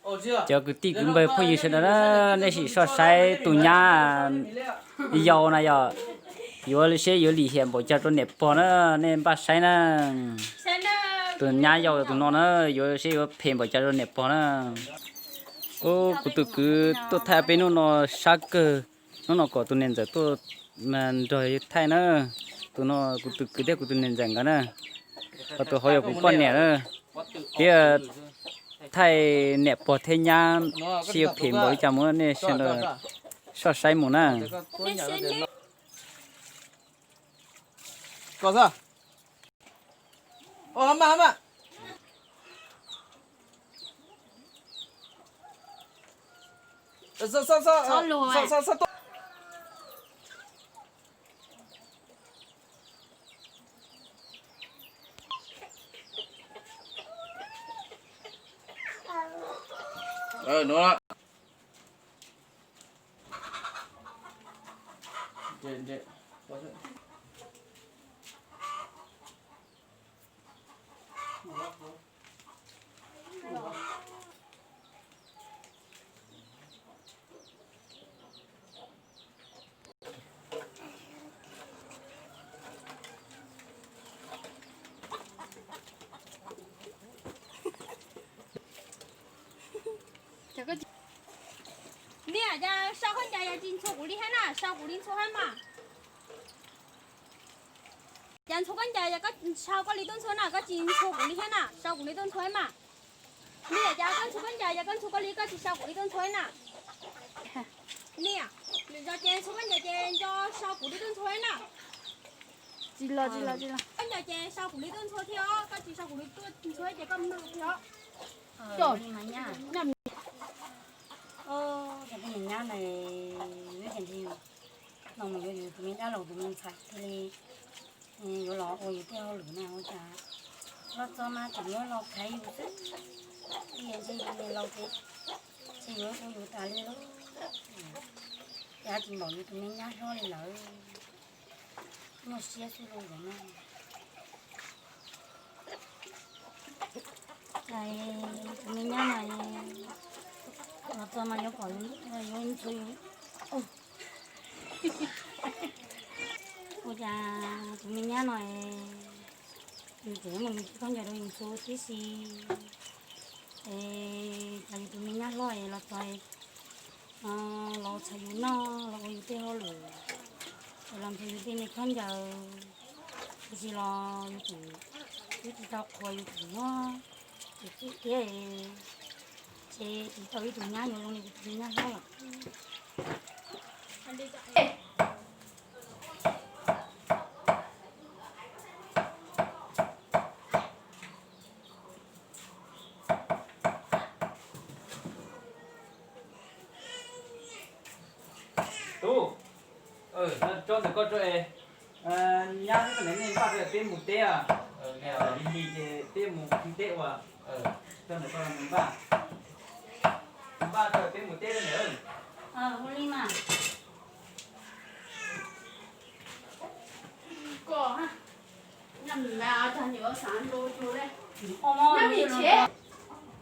Cov kwv tij kwv npawg phooj ywg sawv daws na, nej sim soj saib tus nyab yau na yog yuav seb yuav lim hiam npaum cas rau niam pog na, nej npaj saib na. Tus nyab yau tus no na, yuav seb yuav phem npaum cas rau niam pog na. Kuv tus kwv tuaj thaij peb hnub no sab kawg, hnub no kom tus niam ntxawm tuaj nrog thaij na. Tus no kuv tus kwv thiab kuv tus niam ntxawm nkawd na, ho tus hauv yog kuv poj niam na. Thiab thaij niam pog thiab nyab seb yuav phem npaum li cas mus, nej sawv daws soj saib mus na. Niam, cas sau khaub ncaws yog tsis ntxhua kuv li thiab na, sau kuv li ntxhua thiab mas. Cas ntxhua khaub ncaws yog koj sau koj li tuaj ntxhua na, koj tsis ntxhua kuv li thiab na, sau kuv li tuaj ntxhua thiab mas. Niam, cas koj ntxhua khaub ncaws yog koj ntxhua koj li, koj tsis sau kuv li tuaj ntxhua thiab na. Niam, lwm zaus ces ntxhua khaub ncaws ces nco sau kuv li tuaj ntxhua thiab na. Tsis los, tsis los, tsis los. Khaub ncaws ces sau kuv li tuaj ntxhua thiab os, koj tsis sau kuv li tuaj ntxhua ces koj mloog thiab os. Nyab na, no mus yuav yus tus me nyab laus tus me ntxhais thiaj li yuav los ua yus tej hauj lwm na ua cas los txog mas tseem yuav los khaiv yus xwb. Ib yam ntshe yus niam laus ces ntshe yuav ua yus tas li lauj. Cas tsis npaum yus tus me nyab hlob li lawm. Muaj siab xwb lauj no. Tus me nyab no los txog mas yuav kom yuav ntxhua yus. Ua cas tus me nyab no yus tseem mus nrhiav khaub ncaws rau yus ntxhua tib si. Es cas yus tus me nyab hlob los txog los txhais yus noj los ua yus tej hauj lwm, es los nrhiav yus tej me khaub ncaws, tiam sis los yus tseem twb tsis tau qhuas yus tseem muab yus txwj tiab, ces tsis tau ib tug nyab yuav zoo li tus me nyab hlob lawm. Tub, tso ntawm koj tso es, nyab thiab koj niam nej npaj rau peb mus teb os. Lig lig ces peb mus teb ua, tso ntawm koj mus npaj, npaj rau peb mus teb na. Ua li mas.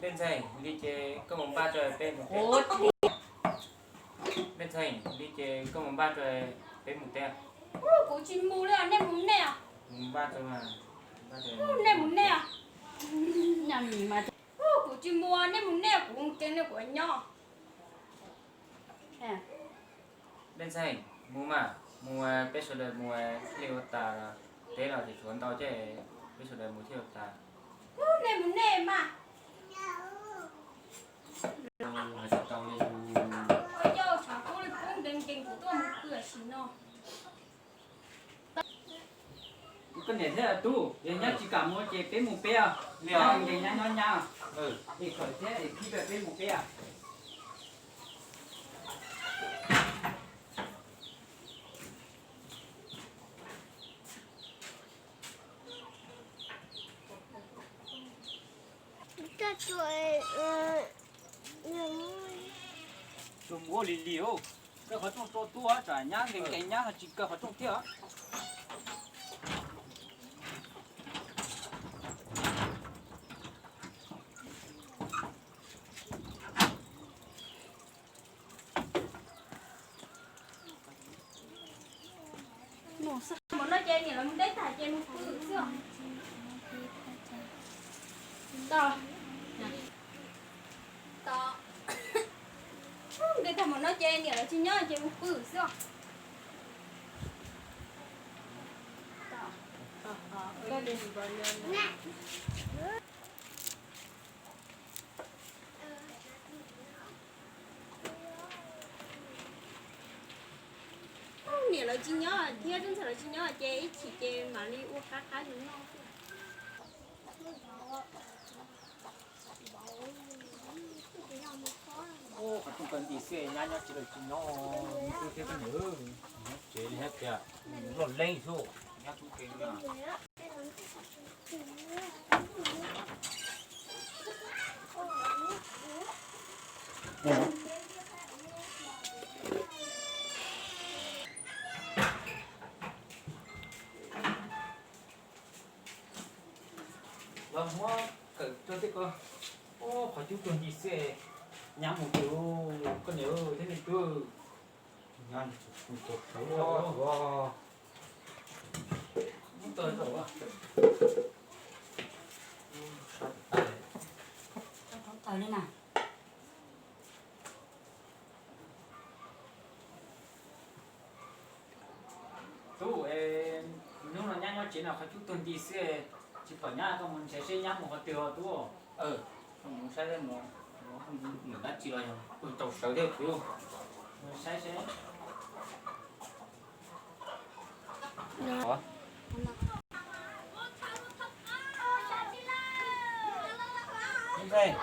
Dej Ntxhee, li ces koj mus npaj rau peb mus teb. Dej Ntxhee, li ces koj mus npaj rau peb mus teb. Kuv tsis mus li, nej mus nej. Mus npaj rau, nej mus nej. Kuv tsis mus, nej mus nej, kuv nkees li kuv nyob. Dej Ntxhee, mus mas, mus peb sawv daws mus, lig ua tas teb los ces tshuav ntau ces peb sawv daws mus thiaj ua tas. Nej mus nej mas. Ua yau, tshav kub li kub nkees nkees kuv tuaj mus pw tam sim no. Koj niam thiab tub, yog nyab tsis kam mus ces peb mus peb os. Nyab nkees nyab nyob nyab. Es khawm thiab es khib rau peb mus peb os. Tsuas mus ua lig lig, koj qhov rooj rau tub, tsam nyab nkees nkees nyab ho tsis kaw qhov rooj thiab. Mov no ces niam lawv mus teb tag ces mus pw xwb os. Tau. Tau. Nqis tag mov no ces niam lawv tsis nyob ces mus pw xwb os. Niam lawv tsis nyob thiab, tub ntxhais lawv tsis nyob ces ib chim ces mam li ua qab qab yus noj. Qhov rooj kaw nti xwb, nyab nyob tsev lawm tsis nyob, nws twb thiab koj niam, nyob tsev li thiab tias, loj leeb xwb, nyab tub ke na. Los muab kawm rau tej ko. Qhov cub tuag nti xwb, nyab mus twg, koj niam thiab nej tub. Nyab mus tau sawv. Tau li na. Tub, hnub no nyab nyob tsev no qhov cub tuag nti xwb, tsis pom nyab, koj mus nrhiav seb nyab mus qhov twg os tub. Koj mus saib mus, mus dab tsi los yog tau sawv thiab kuv. Mus saib seb. Ntxhais,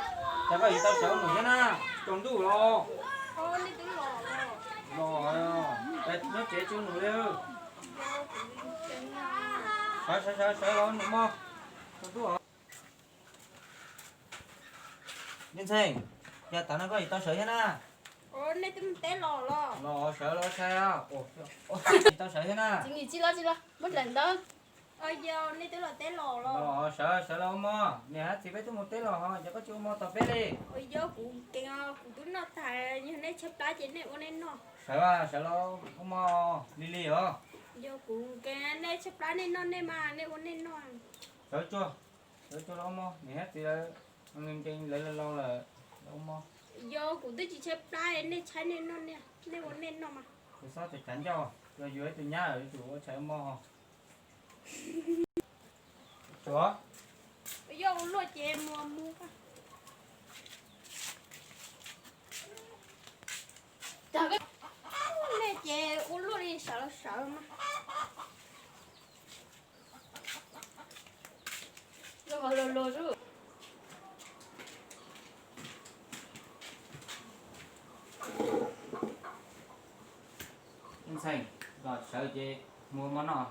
cas koj yuav tau sawv mus thiab na? Tsaus ntuj los. Los, nyob tsev tsis mus li. Sawv sawv sawv sawv los nus mog. Tsaus ntuj os. Ntxhais, cas tav no koj yuav tau sawv thiab na? Nej twb mus teb los los? Los sawv los ntxhais. Tau sawv thiab na? Tsis los tsis los, muab dlaim ntawd. Yog nej twb los teb los los? Los sawv sawv los ua mov, niam hab txiv peb twb mus teb los, ces koj tsis ua mov tos peb li. Yog kuv kev, kuv twb noj tag, yog nej tshaib plab ces nej ua nej noj. Sawv sawv los ua mov li li os. Yog kuv kev, nej tshaib plab nej noj nej mas, nej ua nej noj. Sawv tsuag, sawv tsuag los ua mov, niam hab txiv lawv nkees nkees lawv laus laus lawm, los ua mov. Yog kuv twb tsis tshaib plab, nej tshaib nej noj, nej ua nej noj mas. Kuv xob cav cav ncauj, los yuav ib tug nyab lawm yuav tsum ua tshais ua mov. Tsuav. Yog ua luaj ces mus mus. Nej ces ua luaj li sawv los sawv mas. Ntxhais, los sawv ces mus ua mov noj.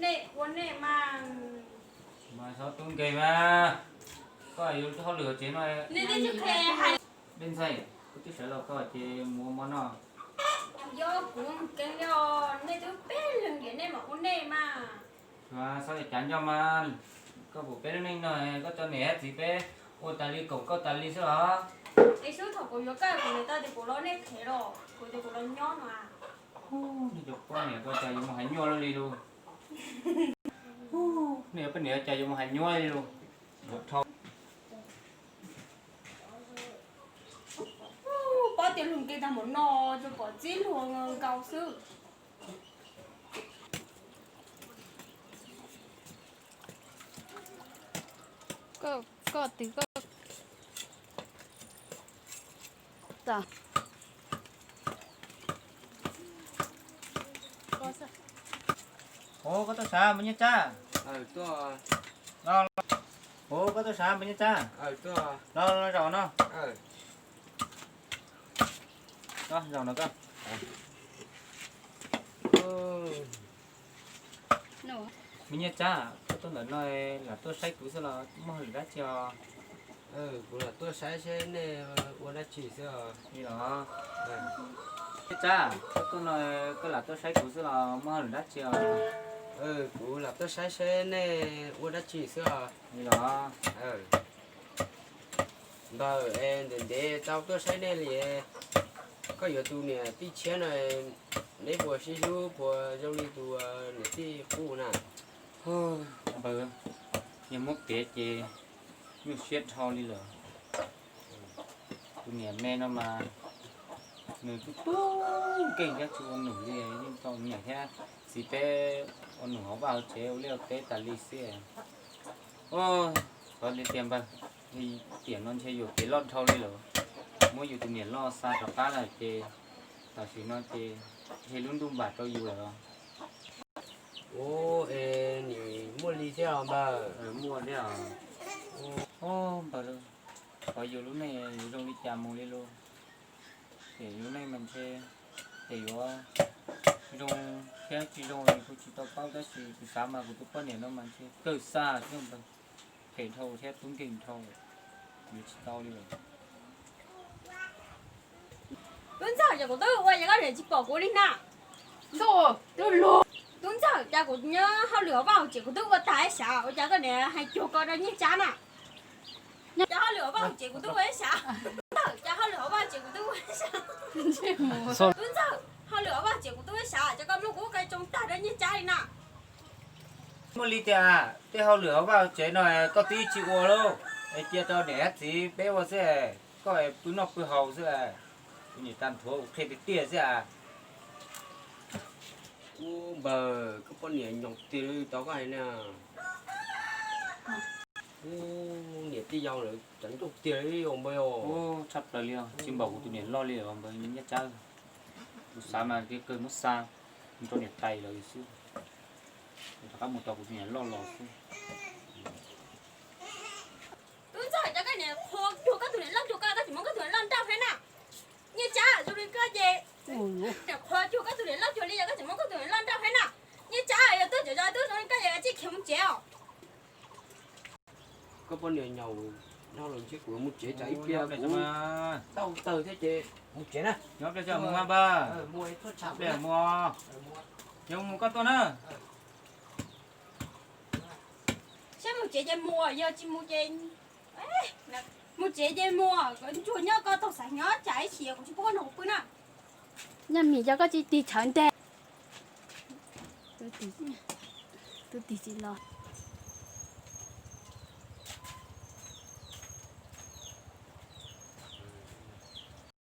Nej ua nej mas. Mas txhob tub nkeeg mas, koj yuav hauj lwm hauv tsev no. Nej twb tsis qhia hais. Dej Ntxhais, koj twb sawv los koj ces mus ua mov noj. Yog kuv nkeeg li os, nej twb peb leeg ntiam nej mam ua nej mas. Txhob cav ncauj mas, koj pum peb lub neej no, koj cov niam txiv peb ua tas li koom koj tas li xwb los. Es xub thaum kuv yuav koj kuv niam tau tias kuv los nej qhev los kuv tias kuv los nyob no. Nej cov poj niam ko cas yuav mus hais nyuaj luaj li lus. Nej cov poj niam cas yuav mus hais nyuaj li lus. Pob tias luag nkeeg tag npaum no, tsuas pom txib luag nkaus xwb. Koj twg koj tas. Ua koj tuaj sav npua nyiaj tsab. Ua koj tuaj sav npua nyiaj tsab. Los los zaum no. Zaum no koj. Npua nyiaj tsab, koj tuaj ntawm no lam tuaj saib kuv xwb los muaj hauj lwm dab tsi os? Kuv lam tuaj saib seb nej ua dab tsi xwb os. Li los. Npua nyiaj tsab, koj tuaj no koj lam tuaj saib kuv xwb los muaj hauj lwm dab tsi os? Kuv lam tuaj saib seb nej ua dab tsi xwb os. Li los. Npawg, es ntev ntev tau tuaj saib nej li. Koj yuav tus niam tij tshiab no, neb puas sib hlub puas zoo li tus niam tij qub na? Npawg, yog muab piav ces nyuaj siab dhau li lawm. Tus niam me no mas nws tub tub nkeeg thiab tsis ua num li, yeej tau niam thiab txiv peb ua num hauv vaj hauv tsev ua liaj ua teb tas li xwb. Ua, xyov li tiag npawg, tiam no ntshe yuam kev loj dhau li lawm. Muab yus tus niam loj xa rov qab lawm ces tam sim no ces ntshe lub ntuj npam rau yus lawm. Ua, es nim muaj li thiab os npawg? Muaj thiab os. Ua, npawg, xyov yus lub neej zoo li cas mus li lauj. Ces yus lub neej mas ntshe ces yuav zoo thiab tsis zoo li kuv tsis tau paub, tab sis kuv xav mas kuv tus poj niam no mas ntshe kawg xa thiab npawg, phem dhau thiab tub nkeeg dhau, yuav tsis tau li lawm. Tub Ntxawg, cas kuv twb ua yog koj niam tsis pom kuv li na. Tub Ntxawg, cas kuv nyob hauj lwm hauv vaj hauv tsev kuv twb ua tag ib xyav, ua cas koj niam hais cuag ko rau Nyiaj Tsab na? Cas hauj lwm hauv vaj hauv tsev kuv twb ua ib xyav. Ntxawg, cas hauj lwm hauv vaj hauv tsev kuv twb ua ib xyav. Tub Ntxawg, hauj lwm hauv vaj hauv tsev kuv twb ua ib xyav, cas koj muab kuv ua qe tsoo tag rau Nyiaj Tsab li na? Muaj li tiag, tej hauj lwm hauv vaj hauv tsev no koj twb tsis ua lauj, es cia rau niam thiab txiv peb ua xwb, koj pw noj pw haus xwb, kuv niam tag nrhuav kuv qhia tiag tiag xwb a. Ub npawg, koj poj niam nyoos tiag li tau koj hais na. Ub, niam tij yau lawm cov nrauj tiag li os npawg. Ub, tshaj plaws li os, tsis npaum kuv tus niam loj li os npawg Nyiaj Tsab. Kuv xav mas kev kawg muab xa mus rau niam tais lawv xwb, rov qab mus tos kuv tus niam loj los xwb. Tub Ntxawg, cas koj niam qhuas cuag koj tus niam loj cuag ko, koj tsis muab koj tus niam loj nrauj thiab na? Nyiaj Tsab, zoo li koj ces niam qhuas cuag koj tus niam loj cuag li, yog koj tsis muab koj tus niam loj nrauj thiab na? Nyiaj Tsab, yog tuaj cov zos twb zoo li koj ces txij khiav mus tsev os. Koj poj niam nyaum dhau lawm, ntshe kuv mus tsev tsam ib pliag kuv tau tawg thiab ces mus tsev na. Nyob pliag mus mas npawg, mus mus koj tuaj na. Saib mus tsev ces mus, yog tsis mus ces, mus tsev ces mus, ntsuag nyob koj tau xav nyob tsam ib chim kuv tsis pub koj nrog kuv pw na. Nyaj Mim, yog koj tsis tig tshawv ntev, tus tig tsis los.